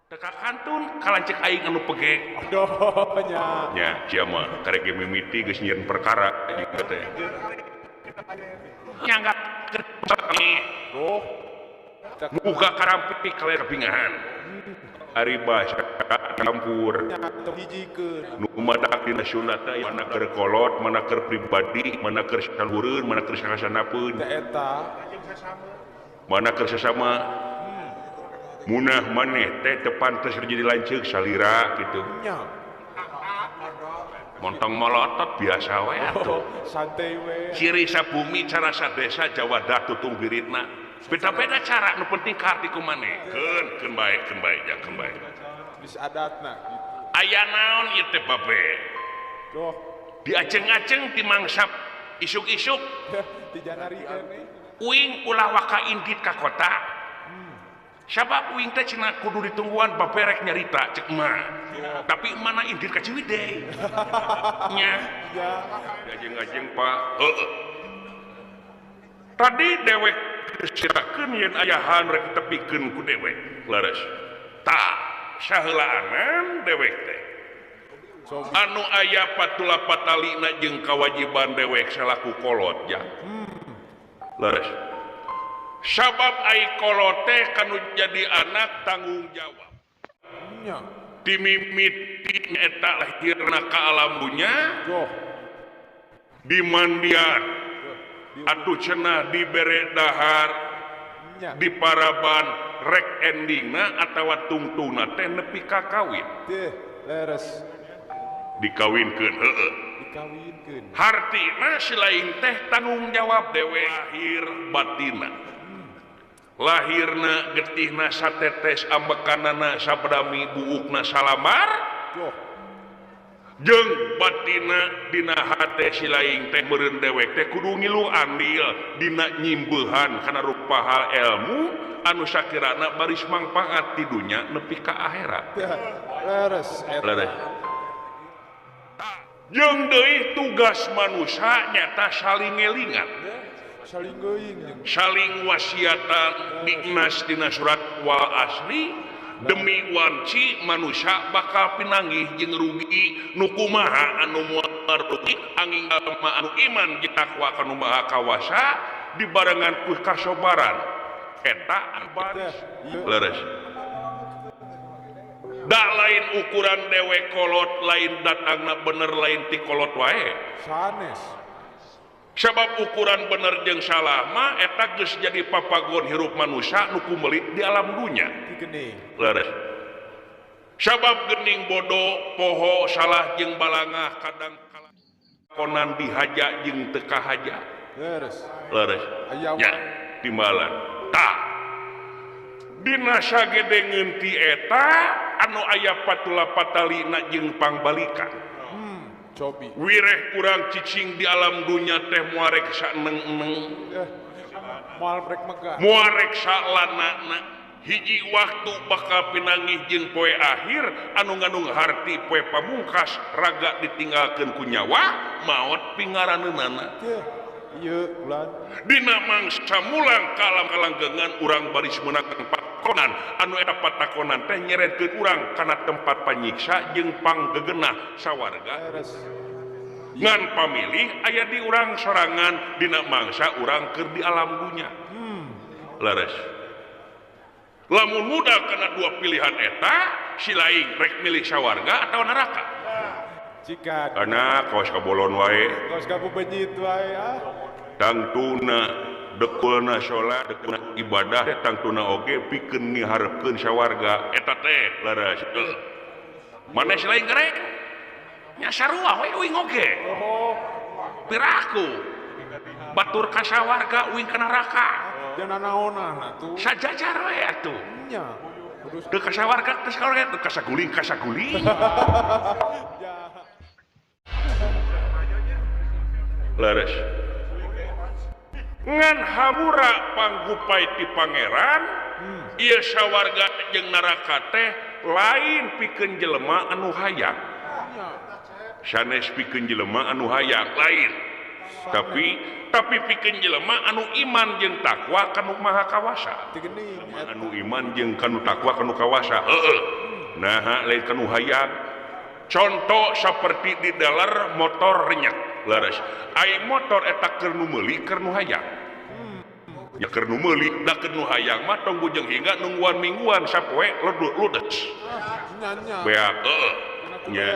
Teka kantun ka lanceuk aing anu pegek. Aduh nya. Nya sia mah karek ge mimiti geus nyieun perkara jeung teh. Nyangga Oh. Muga karampi kaler kapingahan. Ari bahasa campur. Hijikeun. Nu madak dina Sunda teh mana keur kolot, mana keur pribadi, mana keur saluhureun, mana keur sasanapeun. Teh eta. Mana keur sasama. Munah maneh teh teu pantes jadi lanceuk salira kitu. Nya. Montong molotot biasa we atuh. Santai we. Ciri sabumi cara sadesa Jawa dah tutung biritna. Beda-beda cara nu penting kaharti ku maneh. Keun keun bae keun bae jang keun bae. Geus adatna kitu. Aya naon ieu teh babe? Duh. Diaceng-aceng ti mangsap isuk-isuk. Ti janari keneh. Uing ulah waka indit ka kota. Sabab uing teh cenah kudu ditungguan baperek nyarita cek mah. Tapi mana indit ka Ciwidey. Nya. Diajeng-ajeng Pak. Heeh. Tadi dewek sirakeun yen ayahan rek tepikeun ku dewek. Leres. Tah, saheulaanan dewek teh. Anu aya patula patalina jeung kawajiban dewek salaku kolot ja. Leres. Sabab ai kolot teh kanu jadi anak tanggung jawab. Nya. Dimimiti eta lahirna ka alam dunya. Dimandian. Atuh cenah dibere dahar. Diparaban rek endingna atawa tungtungna teh nepi ka kawin. Teh, leres. Dikawinkeun heueuh. Dikawinkeun. Hartina si lain teh tanggung jawab dewe lahir batinna. Lahirna getihna satetes ambekanana sabdami buukna salamar. Jeung batina dina hate si lain teh meureun dewek teh kudu ngilu andil dina nyimbehan kana rupa hal ilmu anu sakirana baris mangpaat di dunya nepi ka akhirat. Leres eta. Leres. Jeung deui tugas manusia nyata saling ngelingan. Saling geuing. Saling wasiatan diknas dina surat wal asri demi wanci manusia bakal pinanggih jeung rugi nu kumaha anu moal rugi angin anu iman jeung takwa kanu maha kawasa dibarengan ku kasobaran eta baris leres. Da lain ukuran dewek kolot lain datangna bener lain ti kolot wae. Sanes. Sabab ukuran bener jeung salah mah eta geus jadi papagon hirup manusia nu kumelit di alam dunya. Leres. Sabab geuning bodoh poho salah jeung balangah kadang kala konan dihaja jeung teu kahaja. Leres. Leres. Nya timbalan. Tah. Dina sagede ngeunti eta anu aya patula patalina jeung pangbalikan. Cobi. Wireh kurang cicing di alam dunya teh moal rek saeneng-eneng. Moal rek megah. Moal rek salanana. Hiji waktu bakal pinangih jeung poe akhir anu ngandung harti poe pamungkas raga ditinggalkeun ku nyawa maot pingaraneunana. Ieu ulan. Dina mangsa mulang ka alam kalanggengan urang baris meunang patakonan anu eta patakonan teh nyeretkeun urang kana tempat panyiksa jeung panggegenah sawarga. Ngan pamilih aya di urang sorangan dina mangsa urang keur di alam dunya. Leres. Lamun muda kana dua pilihan eta si lain rek milih sawarga atau neraka. Jika karena kaos kabolon wae. Kaos kabubenyit wae ah. Tangtuna dekulna salat, dekulna ibadah teh tangtuna oge pikeun miharepkeun sawarga eta teh leres. Maneh si lain gerek nya sarua we uing oge. Piraku batur ka sawarga uing ka neraka. Jangan naonan atuh. Sajajar we atuh. Nya. Teu ka sawarga teu sawarga teu kasaguling kasaguling. Leres. Ngan hamura panggupai ti pangeran, ieu sawarga jeung neraka teh lain pikeun jelema anu hayang. Sanes pikeun jelema anu hayang lain. Tapi pikeun jelema anu iman jeung takwa ka nu Maha Kawasa. Anu iman jeung ka nu takwa ka nu kawasa. Heeh. Nah, lain ka nu hayang. Contoh seperti di dalar motor renyek. Leres. Ai motor eta keur nu meuli keur nu hayang. Ya keur nu meuli da keur nu hayang mah tong bujeng hingga nungguan mingguan sapoe ludes. Beak heeh. Nya.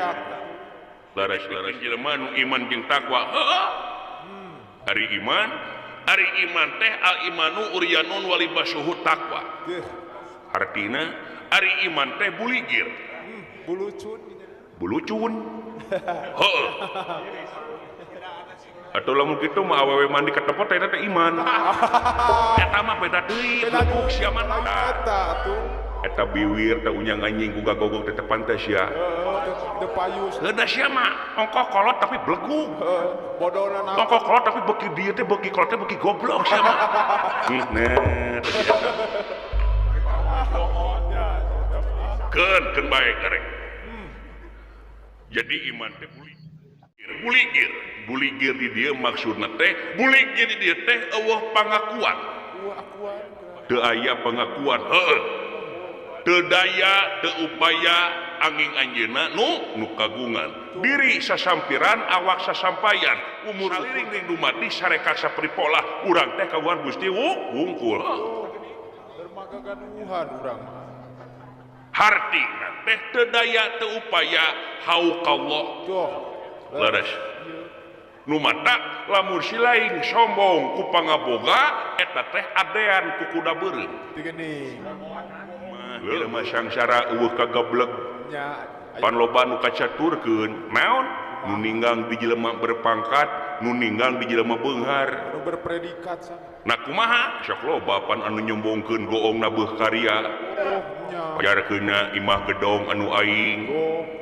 Leres-leres jelema nu iman jeung takwa. Heeh. Ari iman teh al imanu uryanun walibasuhu takwa. Artina ari iman teh buligir. Bulucun. Bulucun. Heeh. Atuh lamun kitu mah awewe mandi katepot eta teh iman. Eta mah beda deui, bleguk sia mah eta atuh. Eta biwir teh unyang anjing ku gagogog teh pantes sia. Teu payus. Heuh sia mah ongkoh kolot tapi bleguk. Bodona na. Ongkoh kolot tapi beuki dieu teh beuki kolot teh beuki goblok sia mah. Nah. Keun keun bae karek. Jadi iman teh buligir. Buligir di dieu maksudna teh buligir di dieu teh eueuh pangakuan. Teu aya pangakuan. Heueuh. Teu daya, teu upaya angin anjeunna nu kagungan. Diri sasampiran, awak sasampayan, umur saliring ring dumadi sareka sapripolah urang teh kagungan Gusti wungkul. Dermaga gaduhan urang mah. Hartina teh teu daya teu upaya haukallah. Leres. Nu matak lamun si lain sombong ku pangaboga eta teh adean ku kuda beureum. Geuning. Jelema sangsara eueuh kagableg. Pan loba nu kacaturkeun naon nu ninggang di jelema berpangkat, nu ninggang di jelema beunghar. Nu berpredikat sana. Nah kumaha sok loba pan anu nyombongkeun goongna beuh karya. Pajarkeunna imah gedong anu aing.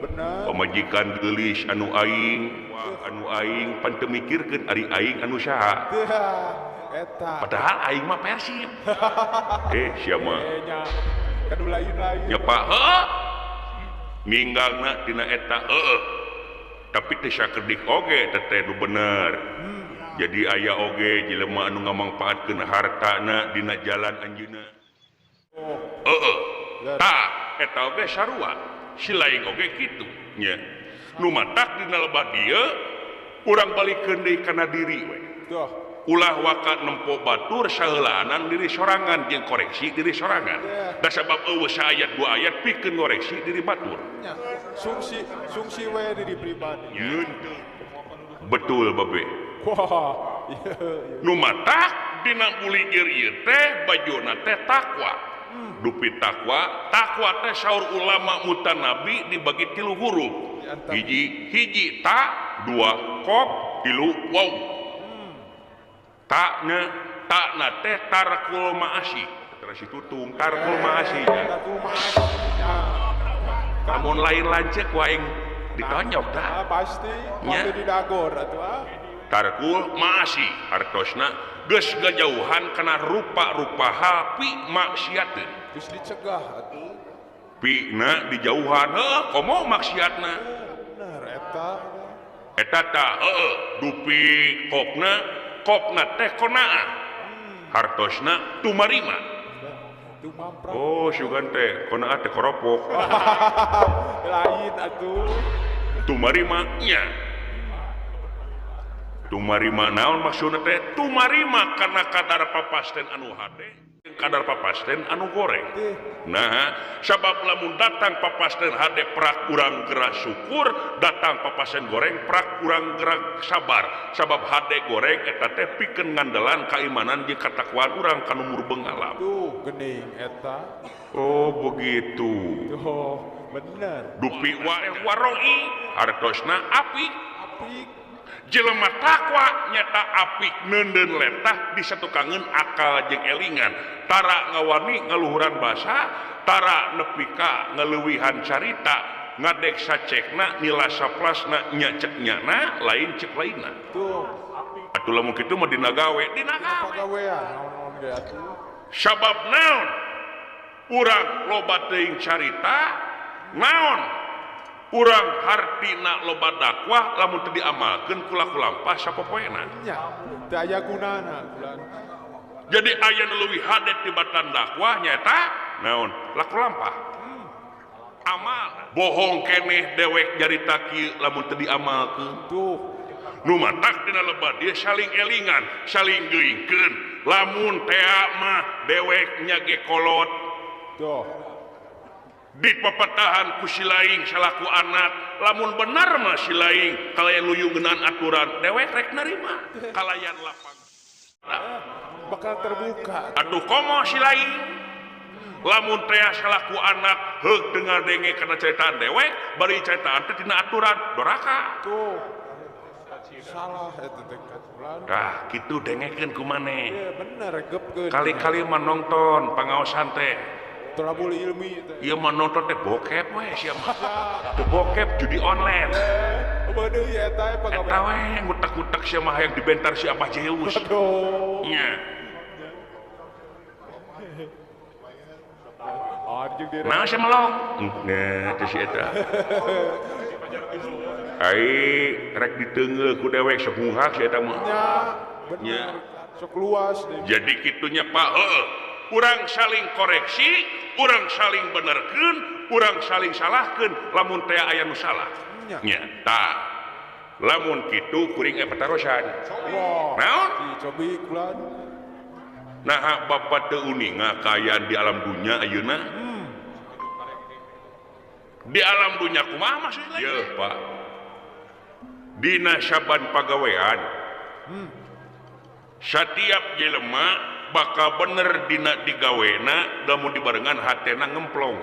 Bener. Pamajikan geulis anu aing, anu aing pan teu mikirkeun ari aing anu saha. Eta. Padahal aing mah Persib. Sia mah. Kadu lain-lain. Ya Pak, heuh. Ninggangna tina eta heueuh. Tapi teu sakedik oge teh nu bener. Jadi aya oge jelema anu ngamangpaatkeun hartana dina jalan anjeunna. Heeh. Tah, eta oge sarua. Si lain oge kitu nya. Nu matak dina lebah dieu urang balikeun deui kana diri we. Ulah waka nempo batur saheulaanan diri sorangan jeung koreksi diri sorangan. Da sabab eueuh saayat dua ayat pikeun ngoreksi diri batur. Sungsi sungsi we diri pribadi. Betul babe. Wah. Nu matak dina buligir ieu teh bajona teh takwa. Dupi takwa, takwa teh saur ulama mutanabi dibagi tilu huruf. Hiji hiji ta, dua qaf, tilu waw. Takna takna teh tarkul maasi. Terus ditutung tarkul maasi. Lamun lain lanceuk waing ditonyok tah. Pasti pasti didagor atuh ah. Tarkul maasi hartosna geus ngajauhan kana rupa-rupa hal pi maksiateun. Geus dicegah atuh. Pina dijauhan heuh komo maksiatna. Bener eta. Eta tah heueuh dupi kopna kopna teh qonaah. Hartosna tumarima. Oh, sugan teh qonaah teh koropok. Lain atuh. Tumarima nya. Tumarima naon maksudna teh? Tumarima kana kadar papasten anu hade, kadar papasten anu goreng. Nah, sabab lamun datang papasten hade prak urang gerak syukur, datang papasten goreng prak urang gerak sabar. Sabab hade goreng eta teh pikeun ngandelan kaimanan jeung katakwaan urang ka nu murbeng alam. Tuh geuning eta. Oh, begitu. Oh, bener. Dupi wae waroi hartosna apik. Apik. Jelema takwa nyata apik neundeun letah disatukangeun akal jeung elingan. Tara ngawani ngaluhuran basa, tara nepi ka ngaleuwihan carita, ngadek sacekna nila saplasna nya cek nyana lain cek lainna. Tuh. Atuh lamun kitu mah dina gawe, dina gawe. Pagawean naon-naon ge atuh. Sabab naon? Urang loba teuing carita, naon? Urang hartina loba dakwah lamun teu diamalkeun ku laku lampah sapopoena. Nya, teu aya gunana. Jadi aya nu leuwih hade tibatan dakwah nyaeta naon? Laku lampah. Amal bohong keneh dewek nyarita kieu lamun teu diamalkeun. Tuh. Nu matak dina lebat dia saling elingan, saling geuingkeun. Lamun tea mah dewek nya ge kolot. Tuh. Dipepetahan ku si laing salaku anak, lamun benar mah si laing kalayan luyungenan aturan dewek rek narima kalayan lapang bakal terbuka. Aduh komo si laing lamun tea salaku anak heuk dengar denge kana ceritaan dewek bari ceritaan teh tina aturan doraka. Tuh salah eta teh katulan. Tah kitu dengekeun ku maneh. Ieu bener regepkeun. Kali-kali mah nongton pangaosan teh. Tolabul ilmi teh. Ieu mah nonton teh bokep we sia mah. Teu bokep judi online. Waduh ya eta pagawean. Eta we ngutek-ngutek sia mah hayang dibentar si Abah Zeus. Aduh. Nya. Naon sia melong? Nah, teh si eta. Ai rek diteungeul ku dewek sok nguhak si eta mah. Nya, bener. Sok luas deui. Jadi kitunya Pak, heueuh. Urang saling koreksi, urang saling benerkeun, urang saling salahkeun lamun teh aya nu salah. Nya, tah. Lamun kitu kuring aya patarosan. Naon? Dicobi kulan. Naha bapak teu uninga kaayaan di alam dunya ayeuna? Di alam dunya kumaha maksudna? Yeuh, Pak. Dina saban pagawean. Satiap jelema bakal bener dina digawena lamun dibarengan hatena ngemplong.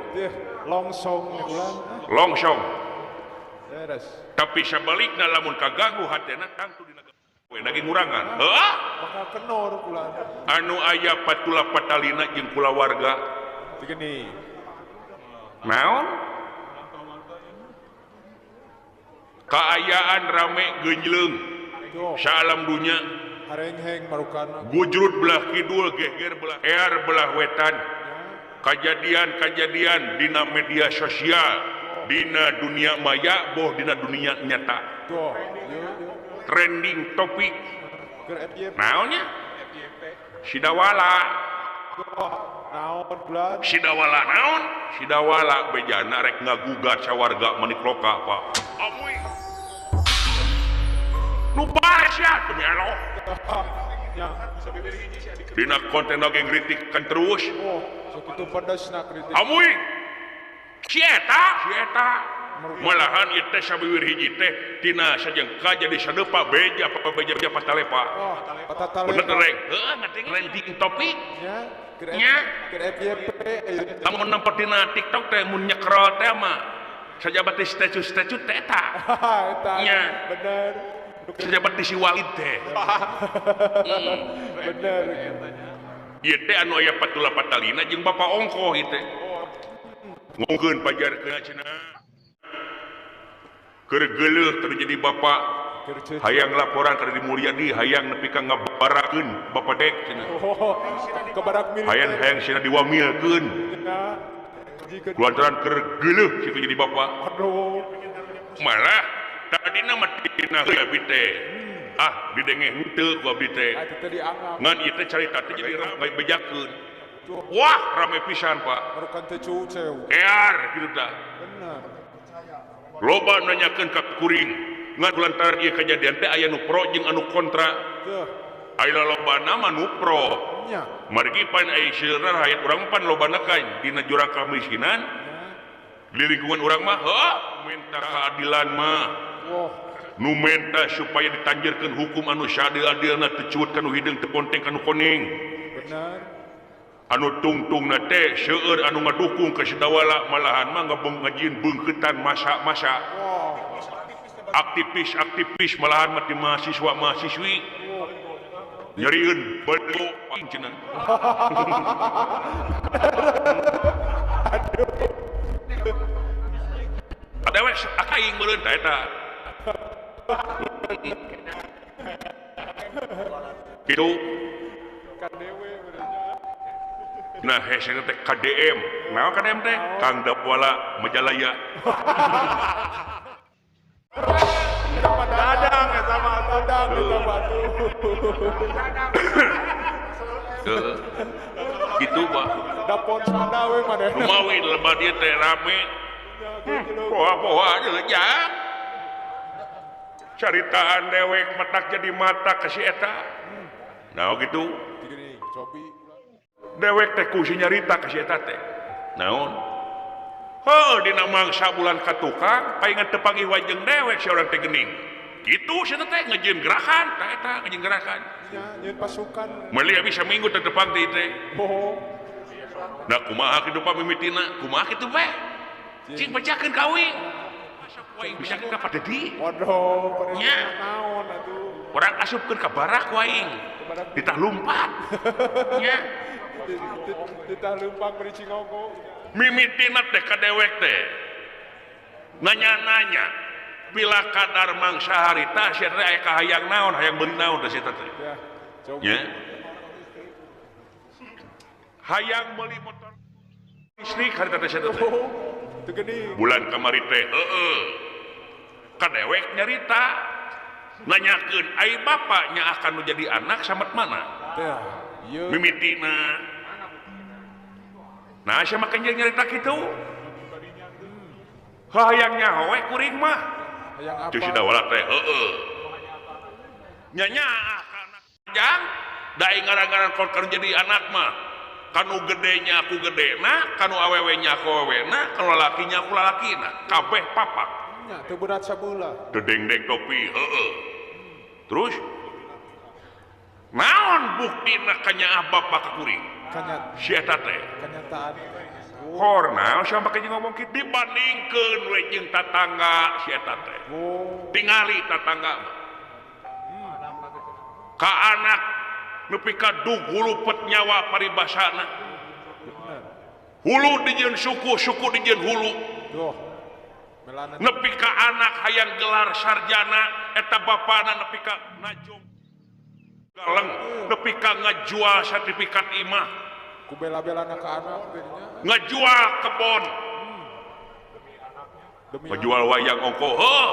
Longsong bulan. Longsong. Tapi sabalikna lamun kaganggu hatena tangtu dina gawena ge ngurangan. Heuh? Bakal kenor bulan. Anu aya patula patalina jeung kulawarga. Gini. Naon? Kaayaan rame geunjleung. Saalam dunya. Harengheng marukana. Gujrut belah kidul, geger belah ear belah wetan. Kajadian-kajadian dina media sosial, dina dunia maya, boh dina dunia nyata. Trending topik. Naonnya? Sidawala. Sidawala naon? Sidawala bejana rek ngagugat sawarga manikloka, Pak. Amuy. Nu baca demi Allah. Dina konten oge ngritikan terus. Oh, sakitu pedasna kritik. Amuy. Si eta, si eta. Malahan ieu teh sabiwir hiji teh tina sajengka jadi sadepa beja apa beja patalepa. Oh, bener rek. Heuh, trending topik. Nya, nya. Keur FYP. Lamun nempo dina TikTok teh mun nyekrol teh mah sajabat status-status teh eta. Eta. Nya. Bener. Sajabat di si Walid teh. Bener. Ieu teh anu aya patula patalina jeung bapa ongkoh ieu teh. Ngomongkeun pajarkeun cenah. Keur geuleuh terjadi bapak hayang laporan ka Dedi Mulyadi hayang nepi ka ngabarakeun bapak dek cenah. Kebarak militer. Hayang hayang cenah diwamilkeun. Kulantaran keur geuleuh kitu jadi bapak. Aduh. Malah tadina mah tina abdi teh. Ah, didenge henteu ku abdi teh. Ngan ieu teh carita teh jadi rame bejakeun. Wah, rame pisan, Pak. Marukan teh cuceu. Ear kitu tah. Bener. Loba nanyakeun ka kuring. Ngan kulantaran ieu kajadian teh aya nu pro jeung anu kontra. Aya lobana mah nu pro. Margi pan aya seueur hayat urang pan lobana kan dina jurang kamiskinan. Di lingkungan urang mah heuh minta keadilan mah. Nu menta supaya ditanjirkeun hukum anu saadil-adilna teu cuut kanu hideung teu ponteng kanu kuning. Bener. Anu tungtungna teh seueur anu ngadukung ka Sidawala malahan mah ngajieun beungkeutan masa-masa. Aktivis-aktivis malahan mah ti mahasiswa-mahasiswi nyerieun bego cenah. Aduh. Adewe aing meureun ta eta. Kitu. Nah hese teh KDM. Naon KDM teh? Kang Dapwala Majalaya. Dadang eta mah dadang eta batu. Gitu Pak. Dapon sada we manehna. Kumawi lebat ieu teh rame. Poa-poa aja. Caritaan dewek matak jadi mata ke si eta. Nah gitu. Dewek teh ku si nyarita ke si eta teh. Naon? Heuh dina mangsa bulan katukang paingan teu panggih wajeng dewek si urang teh geuning. Kitu si eta teh ngejieun gerakan, tah eta ngejieun gerakan. Nya nyieun pasukan. Meuli bisa minggu teh tepang teh teh. Nah kumaha kitu Pak mimitina? Kumaha kitu we? Cing bejakeun ka uing. Waing bisa ka Pak Dedi. Waduh, naon atuh. Urang asupkeun ka barak waing. Ditah lumpat. Nya. Ditah lumpat beri cingogo. Mimitina teh ka dewek teh. Nanya-nanya bila kadar mangsa harita sia teh aya kahayang naon, hayang beuli naon teh sia teh. Nya. Hayang meuli motor listrik harita teh sia teh. Bulan kamari teh heeh. Ka dewek nyarita nanyakeun ai bapaknya akan menjadi anak samet mana? Mimitina. Nah sia mah kenjeng nyarita kitu. Hayang nyaho we kuring mah. Hayang apa? Si Dawala teh heeh. Nya nyaah ka anak jang da ngaran-ngaran kon jadi anak mah. Kanu gedenya aku gedena, kanu awewenya aku awewena, kanu lalakinya aku lalakina, kabeh papak. Nya teu berat sabeula. Teu dengdeng topi, heeh. Terus naon buktina kanyaah bapak ka kuring? Si eta teh. Kanyataan. Hor naon sia make ngomong kitu dibandingkeun we jeung tatangga si eta teh. Tingali tatangga mah. Ka anak nepi ka dug hulu pet nyawa paribasana. Hulu dijieun suku, suku dijieun hulu. Nepi ka anak hayang gelar sarjana eta bapana nepi ka najong galeng, nepi ka ngajual sertifikat imah. Ku bela-belana ka anak teh nya. Ngajual kebon. Ngajual wayang ongkoh. Heuh.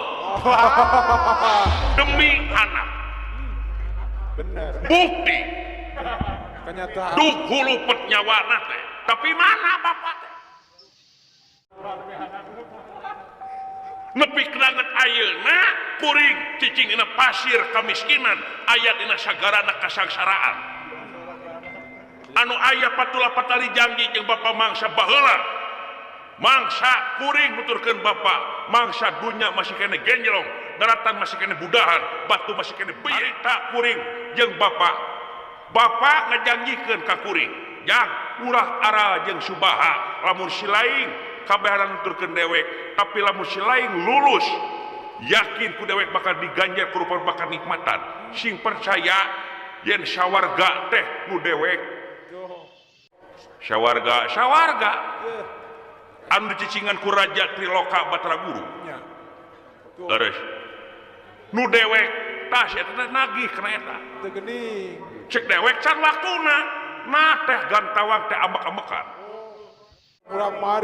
Demi anak. Bener. Bukti. Kenyataan. Dug hulu pet nyawana teh. Tapi mana bapak teh? Nepi kedanget ayeuna kuring cicing dina pasir kamiskinan aya dina sagarana kasangsaraan. Anu aya patula patali janji jeung bapa mangsa baheula. Mangsa kuring nuturkeun bapa, mangsa dunya masih kene genjrong, daratan masih kene budahan, batu masih kene beuyeut. Harita kuring jeung bapa. Bapa ngajanjikeun ka kuring, jang urah aral jeung subaha lamun si laing kabehan nuturkeun dewek, tapi lamun si laing lulus yakin ku dewek bakal diganjar ku rupa bakal nikmatan. Sing percaya yen sawarga teh nu dewek. Sawarga, sawarga. Anu dicicingan ku Raja Triloka Batara Guru. Terus nu dewek tas eta teh nagih kana eta. Teu geuning. Cek dewek can waktuna. Nah teh gantawang teh ambek-ambekan.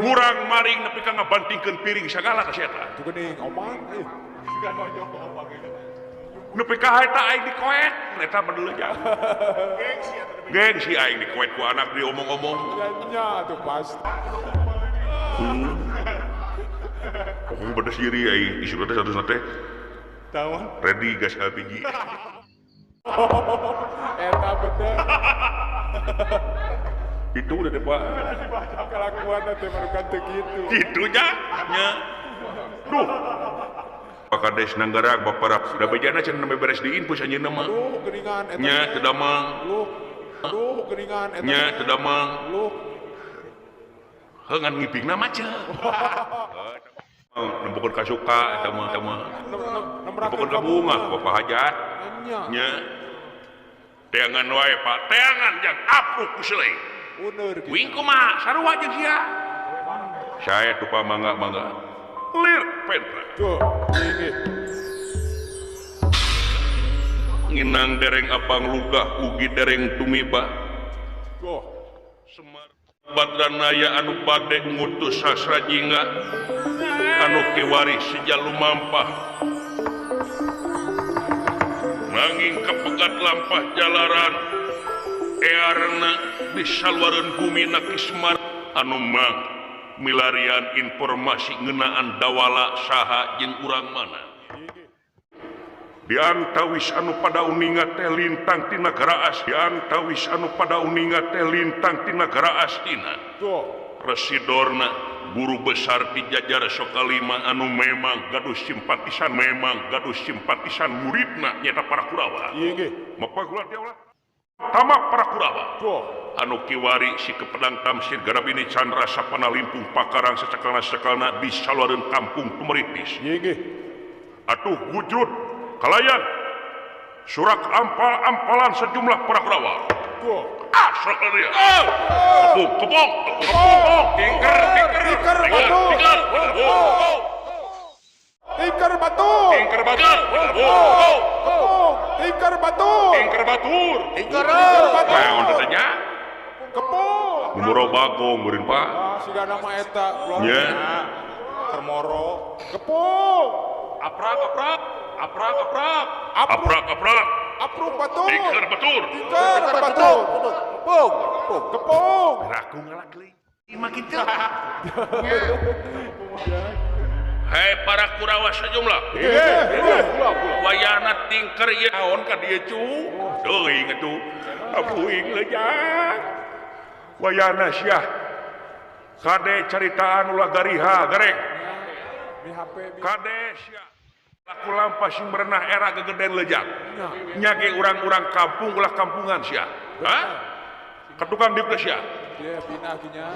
Murang maring nepi ka ngabantingkeun piring sagala ka si eta. Teu geuning oman euy. Nepi ka eta aing dikoet, eta mah deuleu jang. Gengsi aing dikoet ku anak diomong-omong. Nya atuh pasti. Pokoknya pada siri aing isu teh satu teh. Tahu? Ready gas LPG. Eta bener. Itu udah deh Pak. Kelakuan teh barukan teh kitu. Kitu nya. Nya. Duh. Pak Kades Nanggarak Bapak da bejana cenah nembe beres diinpus anjeunna mah. Aduh geuningan eta. Nya teu damang. Aduh geuningan eta. Nya teu damang. Heuh ngan ngipingna macet. Nempokeun ka suka eta mah eta mah. Nempokeun ka bunga Bapak hajat. Nya. Teangan wae Pak, teangan jang apruk ku seuleuh. Wing kumaha sarua jeung sia. Saya tuh Pak mangga mangga. Lir pentra. Tuh, ini. Nginang dereng apang lugah ugi dereng tumiba. Tuh. Semar Badranaya anu bade ngutus Sasra Jingga anu kiwari seja lumampah nanging kapegat lampah jalaran earna di saluareun bumi na Ki Semar anu mang milarian informasi ngeunaan Dawala saha jeung urang mana. Diantawis anu pada uninga teh lintang ti nagara Astina, diantawis anu pada uninga teh lintang ti nagara Astina. Residorna guru besar di jajar Sokalima anu memang gaduh simpatisan, memang gaduh simpatisan muridna nyata para Kurawa. Mapagula diaulah tama para Kurawa. Anu kiwari si kepedang Tamsir Garabini Chandra sapana limpung pakarang sacakalna-sacakalna di saluareun kampung Tumeritis. Atuh wujud kalayan surak ampal-ampalan sejumlah para Kurawa. Asal dia. Kepung, kepung, kepung, tingker, tingker, tingker, tingker, tingker batu, tingker batu, kepung, tingker batu, tingker batur, tingker batu. Naon teh nya? Kepung. Muro bagong meureun Pak. Siga nama eta. Nya. Kermoro. Kepung. Aprak, aprak. Aprak, aprak. Aprak, aprak. Apruk batur. Tingker batur. Tingker batur. Kepung. Kepung. Raku ngalakli. Ima kitu. Hei para Kurawa sejumlah. Wayana tingker ieu naon ka dieu cu? Teuing atuh. Apuing lejang. Wayana sia. Kade caritaan ulah gariha gareng. Kade sia. Laku lampah sing merenah era gegeden lejang. Nyage urang-urang kampung ulah kampungan sia. Hah? Ka tukang diuk sia. Iya, pinah kinya.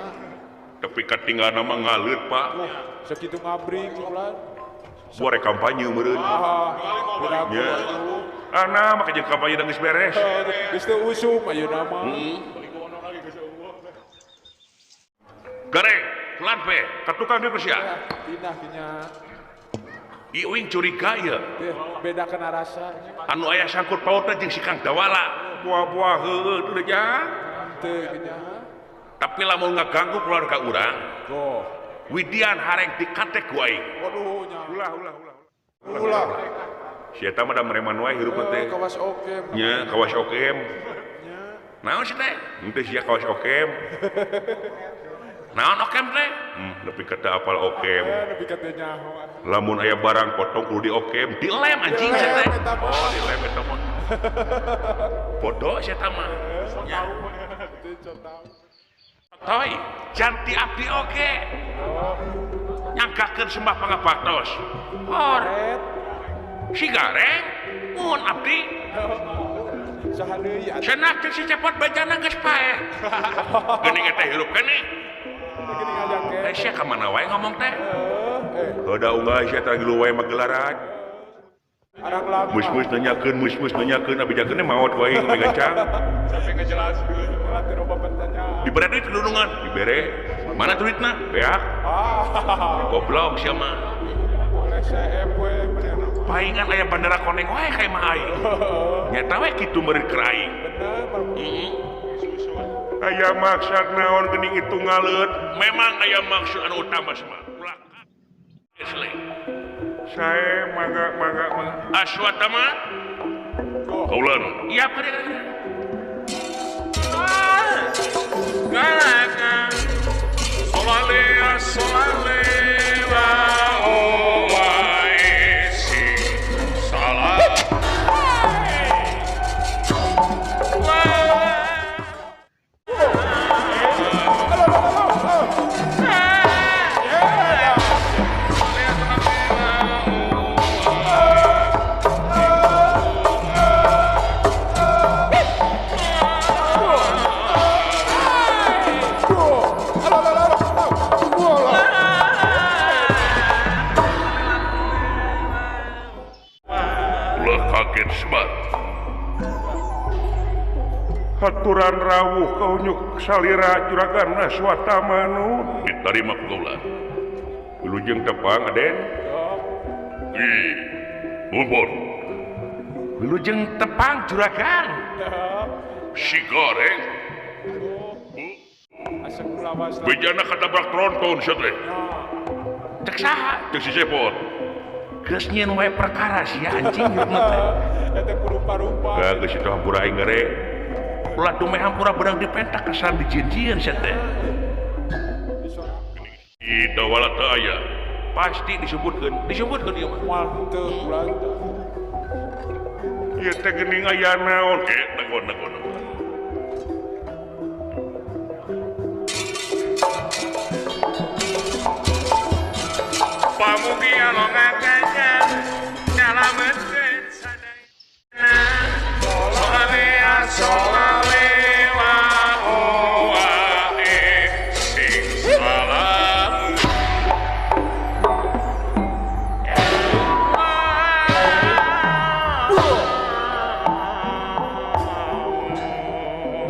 Tapi katinggalna mah ngaleut, Pak. Sakitu ngabring ulah. Bore kampanye meureun. Nya. Ana mah jeung kampanye da geus beres. Geus teu usum ayeuna mah. Gareng, pelan pe, ka tukang diuk sia. Pinah kinya. Iuing curiga ya. Beda kena rasa. Anu aya sangkut pautna jeung si Kang Dawala. Buah-buah heueuh teu jang. Teu kinya. Tapi lamun ngaganggu keluarga urang. Widian hareng dikatek ku aing. Waduh nya. Ulah ulah ulah. Ulah. Si eta mah da mereman wae hirup teh. Kawas okem. Nya, kawas okem. Nya. Naon sih teh? Henteu sia kawas okem. Naon okem teh? Nepi ka teu apal okem. Nepi ka teu nyaho. Lamun aya barang potong kudu diokem, dilem anjing sia teh. Oh, dilem eta mah. Bodoh sia eta mah. Toy, janti abdi oge. Nyangkakeun sembah pangabaktos. Hor. Si gareng, mun abdi. Saha deui atuh? Cenah teh si cepot bajana geus paeh. Geuning eta hirup keneh. Geuning sia ka mana wae ngomong teh? Heuda unggal sia teh geuleuh wae magelaran. Mus-mus nanyakeun, mus-mus nanyakeun, abi jakeun maot wae ngomong gancang. Sampai ngejelaskeun, loba pertanyaan. Dibere duit tulungan, dibere. Mana duitna? Beak. Goblok sia mah. Paingan aya bandara koneng wae ka imah aing. Nyata we kitu meureun keur aing. Bener. Aya maksud naon geuning itu ngaleut? Memang aya maksud anu utama semua. Ulah. Saya mangga mangga mangga. Aswatama. Kaulan. Iya pada. Galaka. Solale solale wa owaisi salah. Aturan rawuh kaunyuk salira juragan Aswatama nu ditarima ku kaula. Wilujeng tepang Aden. Ih, mumpun. Wilujeng tepang juragan. Si goreng. Bejana katabrak tronton sia teh. Cek saha? Cek si Cepot. Geus nyieun wae perkara sia anjing hirup mah teh. Eta kudu parupa. Geus itu hampura aing gere. Ulah dumeh hampura beurang dipentak kesan dijieun sia teh. Di Dawala teu aya. Pasti disebutkeun, disebutkeun ieu mah. Moal henteu ulah teh. Ieu teh geuning aya naon ke dagon-dagon. Pamugi alongakeun nyalametkeun sadayana solawea solawewa oa e sing salam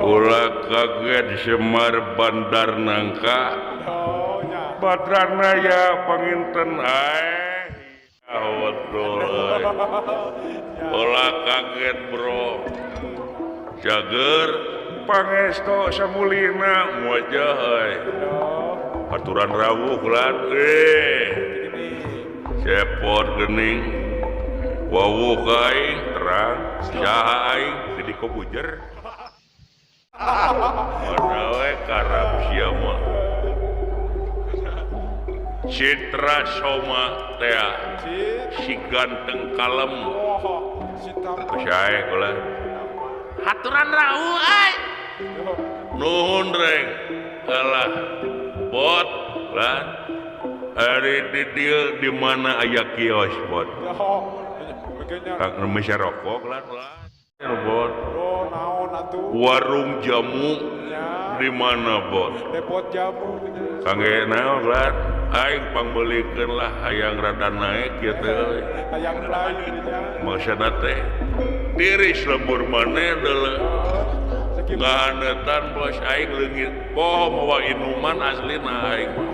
Ulah kaget Semar Bandar Nangka Badrana ya panginten ae betul ulah kaget bro jager pangesto samulina wajah euy aturan rawuh ulah cepot geuning wawuh aing terang saha aing Deddy Kobujer mana we karab sia mah Citra Soma tea si ganteng kalem sae kula haturan rawuh ai nuhun reng alah bot lan ari di dieu di mana aya kios bot kang meser rokok lan bot warung jamu di mana bot depot jamu kangge naon lan aing pangbeulikeun lah hayang rada naek kieu teh euy hayang lain maksudna teh tiris lembur maneh deuleu ngahanetan bos aing leungit poho mawa inuman aslina aing mah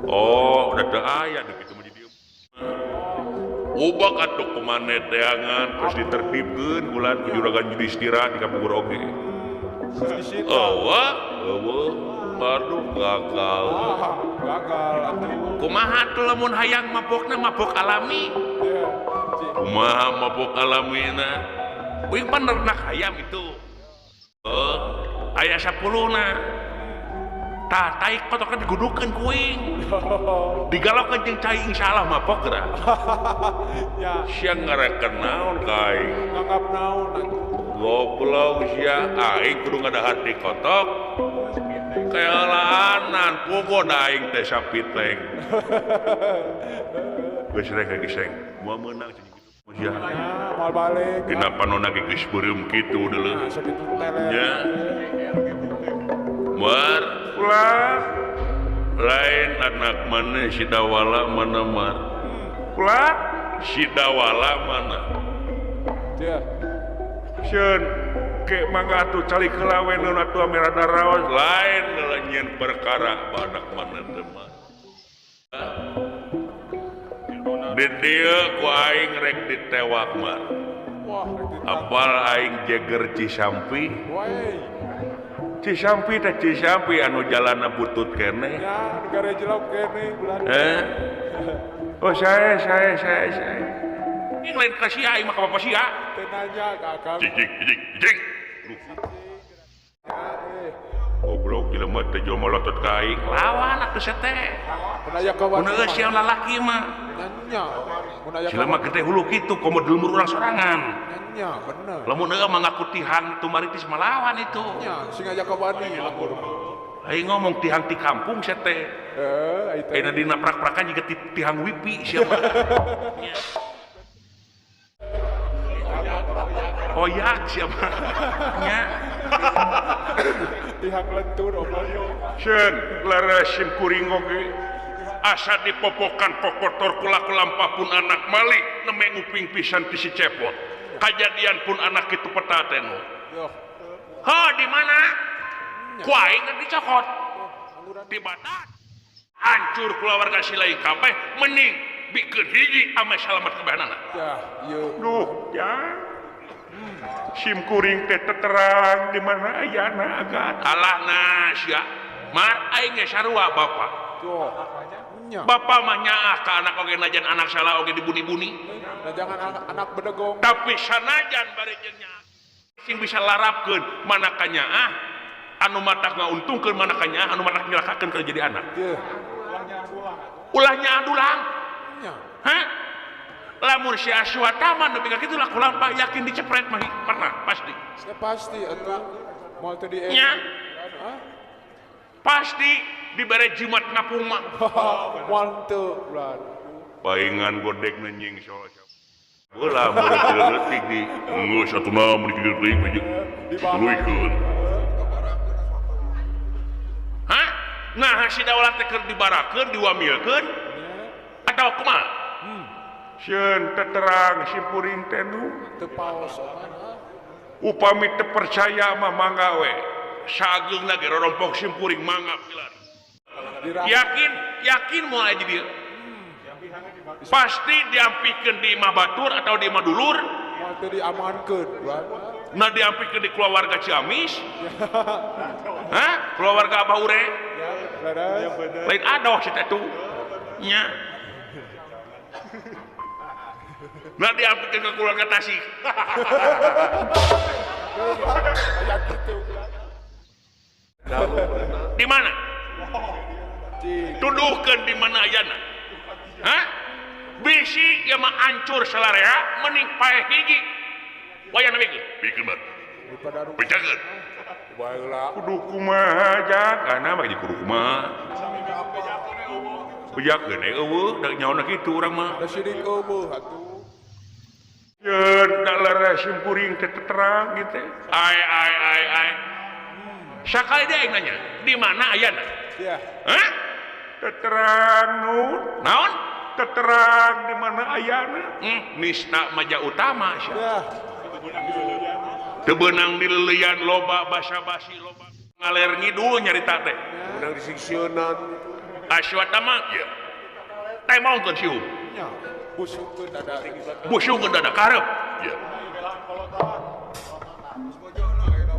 oh udah teu aya deui kitu mah di dieu ubak atuh kumaneh teangan terus ditertibkeun ulah ku juragan Yudhistira di kapungkur oge eueuh eueuh aduh gagal gagal atuh kumaha tuh lamun hayang mabokna mabok alami kumaha mabok alamina uing pan nernak hayam itu aya 10 na tah tai kotokna digudukeun ku uing digalokeun jeung cai insyaallah mabok geura sia ngareken naon ka aing nganggap naon atuh goblok sia aing kudu ngadahar di kotok keelanan pugo aing teh sapiteng geus rek giseng moal meunang sia moal balik dina panonna ge geus beureum kitu deuleu nya mar ulah lain anak maneh si Dawala mana mar ulah si Dawala mana sieun ke mangga atuh calik heula we nu atuh merada raos lain nyieun perkara badak mana teh mah di dieu ku aing rek ditewak mah apal aing jeger Cisampi Cisampi teh Cisampi anu jalanna butut keneh ya garejelok keneh bulan oh saya ini lain ka sia aing mah ka bapa sia teu nanya ka akang cicing cicing goblok jelema teh jelema lotot ka aing lawan atuh sia teh mun aya kawan mun eueuh sia lalaki mah nya mun aya jelema gede hulu kitu komo dulur urang sorangan nya bener lamun eueuh mah ngaku tihang tumaritis malawan itu nya sing aya kawani lembur aing ngomong tihang ti kampung sia teh heuh ayeuna dina prak-prakan jiga tihang wipi sia mah koyak siapa nya tihang lentur omonyo sieun leres sim kuring oge asa dipopokan kokotor kulaku lampah pun anak malik neme nguping pisan ti si Cepot kajadian pun anak itu petatenu ha di mana ku aing dicokot di batak hancur kulawarga si lain kabeh mending bikeun hiji ame salamet kabehanana ya ieu duh ya Sim kuring teh terang di mana ayana agan. Alah na sia. Mar aing ge sarua bapak. Bapak mah nyaah ka anak oge najan anak salah oge dibuni-buni. Nah, jangan anak bedegong. Tapi sanajan bari jeung nyaah sing bisa larapkeun mana ka nyaah anu matak ngauntungkeun mana ka nyaah anu matak nyelakakeun keur jadi anak. Ulah nyaah dulang. Hah? Lamun si Aswatama nepi ka kitu lah kulampah yakin dicepret mah pernah pasti. Pasti atuh moal teu di nya. Pasti dibere jimat ngapung mah. Moal teu ulah. Paingan godek nenying soal. Bola mun leutik di geus satuna mun leutik dituluykeun. Hah? Nah si daulah teh keur dibarakeun diwamilkeun atawa kumaha? Sieun teterang simpuring teh nu teu paos. Upami teu percaya mah mangga we. Sageungna ge rorompok simpuring mangga pilar. Yakin, yakin moal aya di dieu. Pasti diampikeun di imah batur atau di imah dulur. Moal teu diamankeun. Nah diampikeun di keluarga Ciamis. Hah? Keluarga Abah Ure. Lain adoh si teh tuh. Nya. Nah diampikeun ke keluarga Tasik. Di mana? Tuduhkeun di mana ayana? Hah? Bisi ieu mah ancur salarea mending paeh hiji. Wayana bikeun? Bikeun mah. Bejakeun. Kudu kumaha jang? Kana mah kudu kumaha. Bejakeun eueuh da nyaona kitu urang mah. Da sirik eueuh atuh. Yeun da leres simpuring teh terang gitu. Ai ai ai ai. Sakali deui aing nanya, di mana ayana? Iya. Hah? Teterang nu. Naon? Teterang di mana ayana? Nista maja utama sia. Teu beunang dileuleyan loba basa-basi loba ngaler ngidul nyarita teh. Beunang disiksionan. Aswatama ieu. Teh maungkeun sium. Nya, busungkeun dada. Busungkeun dada karep. Ieu.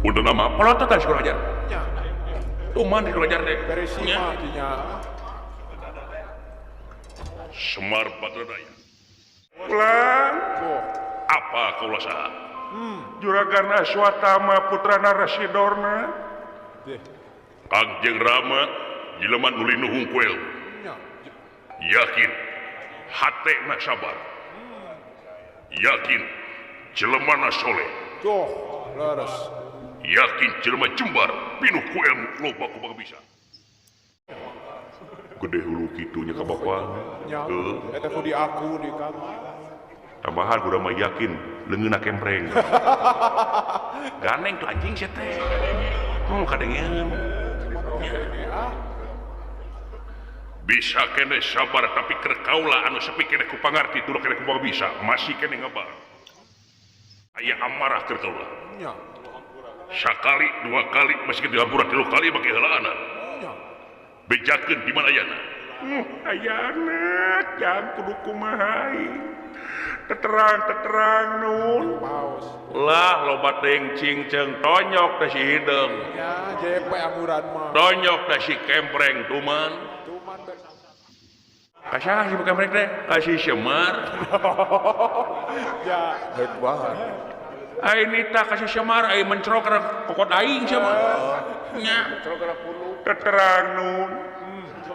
Udah nama polototan si kurang ajar. Tuman di kurang ajar teh. Beresima nya. Semar Badradaya. Ulang. Apa kaula saha? Juragan Aswatama putrana Resi Dorna. Kangjeng Rama jelema nu linuhung ku ilmu. Yakin hatena sabar. Yakin jelemana soleh. Tuh, leres. Yakin jelema jembar pinuh ku ilmu loba ku bisa. Gede hulu kitu nya ka bapa. Nya, eta ku di aku di kamu. Tambahan kudu mah yakin leungeunna kempreng. Ganeng tuh anjing sia teh. Kadengeun. Bisa kene sabar tapi keur kaula anu sepi kene ku pangarti tuh kene ku bisa masih kene ngebar. Aya amarah keur kaula. Nya. Sakali, dua kali, meski dihampura tilu kali bagi heulaana. Bejakeun di mana ayana? Ayana jang kudu kumaha teterang nun. Lah loba teuing cingceung tonyok teh si hideung. Nya JP anguran mah. Tonyok teh si kempreng tuman. Kasih si kempreng teh, kasih Semar. Ya, baik banget. Aing nita kasih Semar, aing mencrok kana kokot aing sia mah. Nya. Mencrok kana pulu. Teterang nun.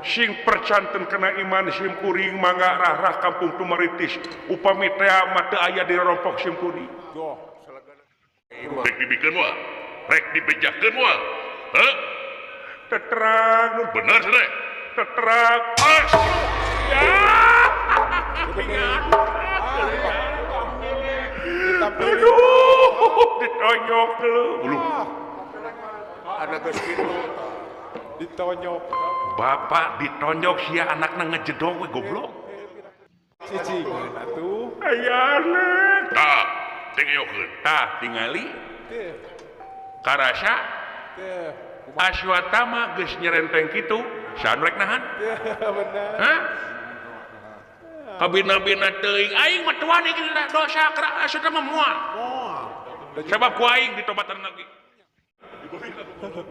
Sing percanten kena iman sim kuring mangga rah-rah kampung Tumaritis upami teh mah teu aya di rompok sim kuring. Rek dibikeun wa, rek dibejakeun wa. Heuh? Teterang nun bener cenah. Teterang. Ya. Aduh, ditonyok lu. Anak geus kitu. Ditonyok. Bapak ditonyok sia anakna ngejedog we goblok. Cicing atuh. Ayana. Tah, tingalikeun. Tah, tingali. Karasa. Aswatama geus nyerenteng kitu, saha nu rek nahan? Bener. Hah? Kabina-bina teuing aing mah tuan ieu dosa keur Aswatama moal. Moal. Sabab ku aing ditobatan lagi.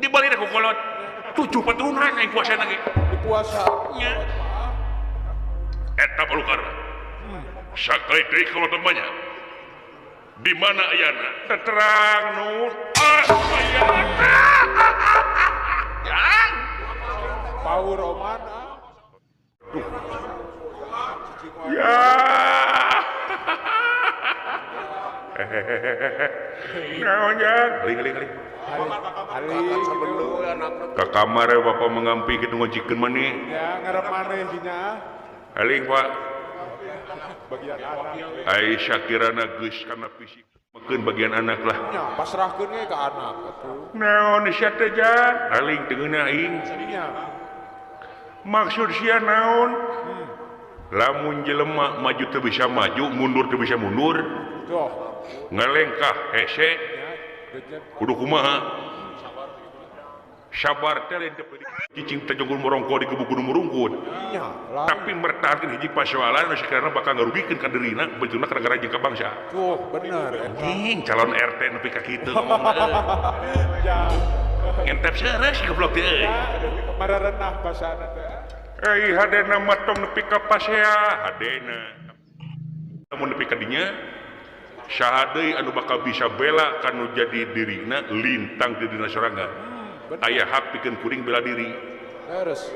Dibalik ku kolot. 7 peturunan aing puasa lagi. Dipuasa. Nya. Eta palukarna. Sakali deui kolot banyak. Di mana ayana? Terang nu. Ah, ayana. Jang. Power oman. Duh. Ya. Naon jang? Aling. Ka kamar bapak mengampi kitu ngojikeun maneh. Ya, ngarep maneh nya. Aling, Pak. Bagian anak. Ai sakirana geus kana fisik mekeun bagian anak lah. Nya, pasrahkeun ge ka anak atuh. Naon sia teh jang? Aling teu ngeunah aing. Nya. Maksud sia naon? Lamun jelema maju teu bisa maju, mundur teu bisa mundur. Tuh. Ngalengkah hese. Kudu kumaha? Sabar teh lain teu cicing teh jonggol morongko digebuk kudu murungkut. Tapi mertahankeun hiji pasoalan nu sakrana bakal ngarugikeun ka dirina, betulna ka negara jeung ka bangsa. Tuh, bener eta. Anjing, calon RT nepi ka kitu. Ngentep seureus goblok teh euy. Mararenah basana teh. Ai hadena mah tong nepi ka pasea, hadena. Lamun nepi ka dinya saha deui anu bakal bisa bela kanu jadi dirina lintang di dina sorangan. Aya hak pikeun kuring bela diri. Leres.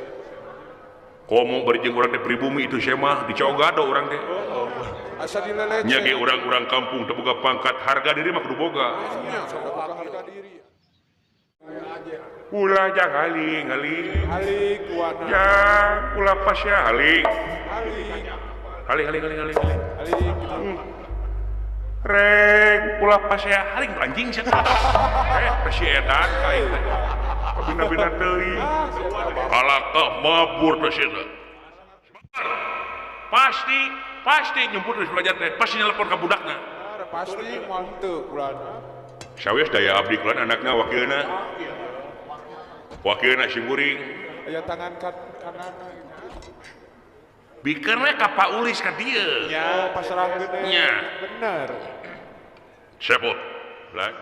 Komo bari jeung urang teh pribumi itu sia mah dicogado urang teh. Asa dilelece. Nya ge urang-urang kampung teu boga pangkat, harga diri mah kudu boga. Harga diri. Ulah jang haling, haling. Haling kuana. Jang ulah pasya haling. Haling. Haling haling haling haling. Haling. Reng ulah pasya haling anjing sia. Si edan ka aing teh. Bina-bina teuing. Alakah mabur teh sia. Pasti pasti nyumput geus belajar teh, pasti nelpon ka budakna. Pasti moal henteu kulana. Sawios daya abdi kulan anakna wakilna. Wakilna si kuring. Aya tangan kanan. Bikeun we ka Pak Ulis ka dieu. Nya, pasrahkeun nya. Bener. Sepot. Lah.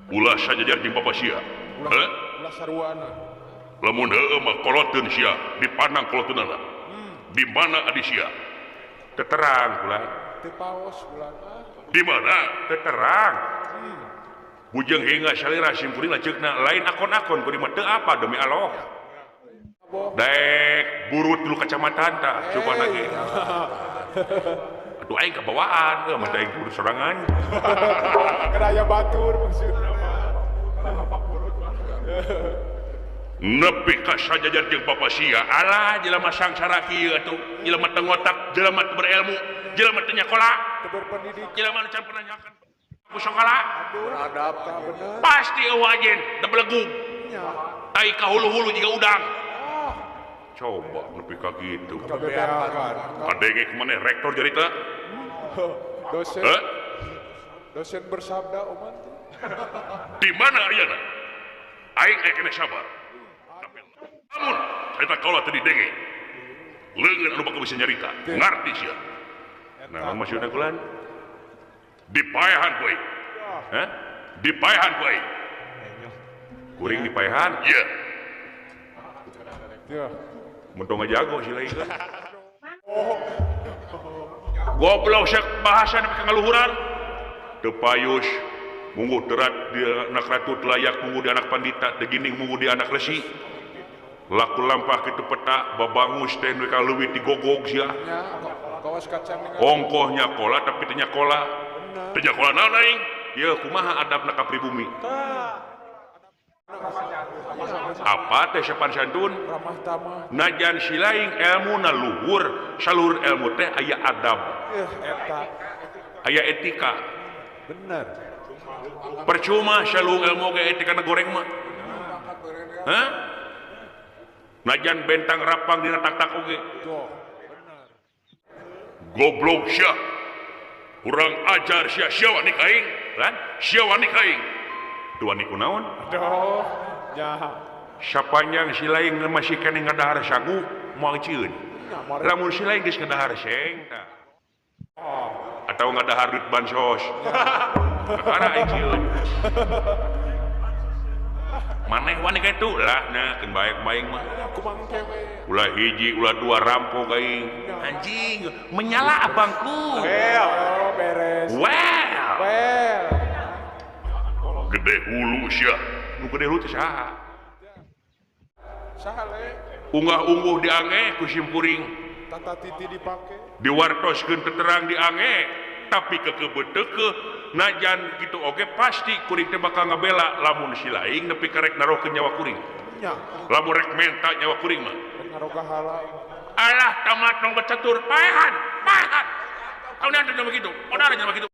Ulah sajajar jeung bapa sia. Heuh? Ulah saruana. Lamun heueuh mah koloteun sia, dipandang koloteunana. Di mana adi sia? Teterang kula. Teu paos kula. Di mana? Teterang. Bujeng hingga salira sim kuring lanceukna lain akon-akon kuring mah teu apa demi Allah. Daek burut dulu kacamatan tah coba lagi. Aduh aing kebawaan eueuh mah aing burut sorangan. Keraya batur maksudna mah. Nepi ka sajajar jeung bapa sia. Alah jelema sangsara kieu atuh, jelema teu ngotak, jelema teu berilmu, jelema teu nyakola, teu berpendidikan, jelema nu can pernah nyakan ku sakola. Beradab bener. Pasti eueuh ajen da belegug. Tai ka hulu-hulu jiga udang. Coba nepi ka kitu. Kadenge kumaneh rektor jarita? Dosen. Dosen bersabda oman teh. Di mana ayana? Aing aya keneh sabar. Tapi lamun eta kaula teu didenge. Leungeun anu bakal bisa nyarita, ngarti sia. Nah, maksudna kulan? Dipaehan ku aing. Hah? Dipaehan ku aing. Kuring dipaehan? Iya. Iya. Mun tong ngajago si lain. Goblok sia bahasa nepi ka ngaluhuran. Teu payus mungguh terat di anak ratu telayak mungguh di anak pandita teu ginding mungguh di anak resi. Laku lampah kitu peta babangus teh nu ka leuwih digogog sia. Kawas kacang ongkoh nyakola tapi teu nyakola. Teu nyakola naon aing? Ieu kumaha adabna ka pribumi? Apa teh sopan santun? Ramah tamah. Najan si laing elmuna luhur, saluhur elmu teh aya adab. Eta. Aya etika. Bener. Percuma saluhur elmu ge etikana goreng mah. Hah? Najan bentang rapang dina tak-tak oge. Goblok sia. Kurang ajar sia, sia wani ka aing. Lan, sia wani ka aing. Teu wani kunaon? Aduh, nya. Sapanjang si laing masih keneh ngadahar sagu moal cieun. Lamun si laing geus ngadahar seng tah. Atau ngadahar duit bansos. Kakara aing sieun. Maneh wani kitu lah nah keun baik-baik mah. Kumang kewe. Ulah hiji ulah dua rampok aing. Anjing, menyala abangku. Well, oh, beres. Well. Well. Gede hulu sia. Nu gede hulu teh saha? Saha le? Unggah-ungguh diange ku simkuring. Tata titi dipake. Diwartoskeun teterang diange, tapi kekebeuteukeun najan gitu oge pasti kuring teh bakal ngabela lamun si laing nepi ka rek narohkeun nyawa kuring. Nya. Lamun rek menta nyawa kuring mah. Rek naroga halal. Alah tamat nong becatur paehan, paehan. Kau nanti begitu, odar aja begitu.